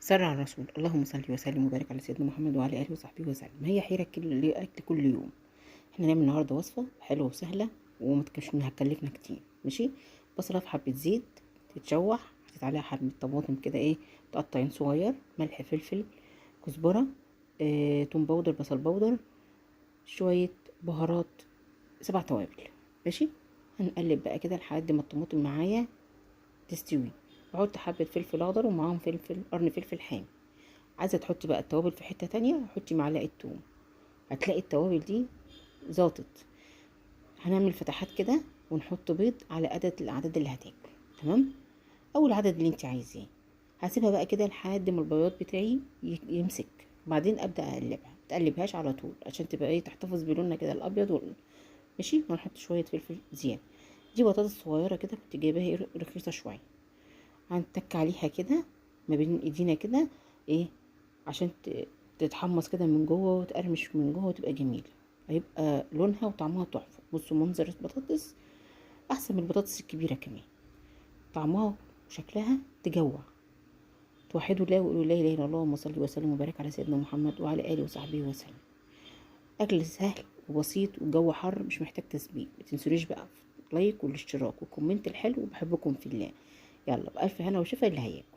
صلى على الرسول. اللهم صل وسلم وبارك على سيدنا محمد وعلى اله وصحبه وسلم. ما هي حيره كل اكل كل يوم. احنا نعمل النهارده وصفه حلوة وسهلة ومتكش هتكلفنا كتير. ماشي، بصله في حبه زيت تتشوح، حطيت عليها حبه طماطم كده ايه متقطعين صغير، ملح فلفل كزبره، توم powder بصل powder، شوية بهارات، 7 توابل. ماشي، هنقلب بقى كده لحد ما الطماطم معايا تستوي. بحط حبه فلفل اخضر ومعاهم فلفل قرن فلفل حامي. عايزه تحطي بقى التوابل في حتة تانية، حطي معلقه توم، هتلاقي التوابل دي ظابطت. هنعمل فتحات كده ونحط بيض على عدد الاعداد اللي هتاكل، تمام، او العدد اللي انت عايزاه. هسيبها بقى كده لحد ما البياض بتاعي يمسك، بعدين ابدا اقلبها. ما تقلبهاش على طول عشان تبقى ايه، تحتفظ بلونها كده الابيض ماشي. وهنحط شوية فلفل زيادة. دي بطاطس صغيرة كده كنت جايباها ايه رخيصة شوية، هنتك عليها كده ما بين ايدينا كده ايه عشان تتحمص كده من جوه وتقرمش من جوه وتبقى جميلة، هيبقى لونها وطعمها تحفة. بصوا منظر البطاطس احسن من البطاطس الكبيرة كمان، طعمها وشكلها تجوع. توحدوا الله وقولوا لا اله الا الله، اللهم صل وسلم وبارك على سيدنا محمد وعلى اله وصحبه وسلم. اكل سهل وبسيط والجو حر، مش محتاج تسبيك. ما تنسونيش بقى like والاشتراك وال comment الحلو، وبحبكم في الله. يلا بألف هنا وشفا اللي هياكل.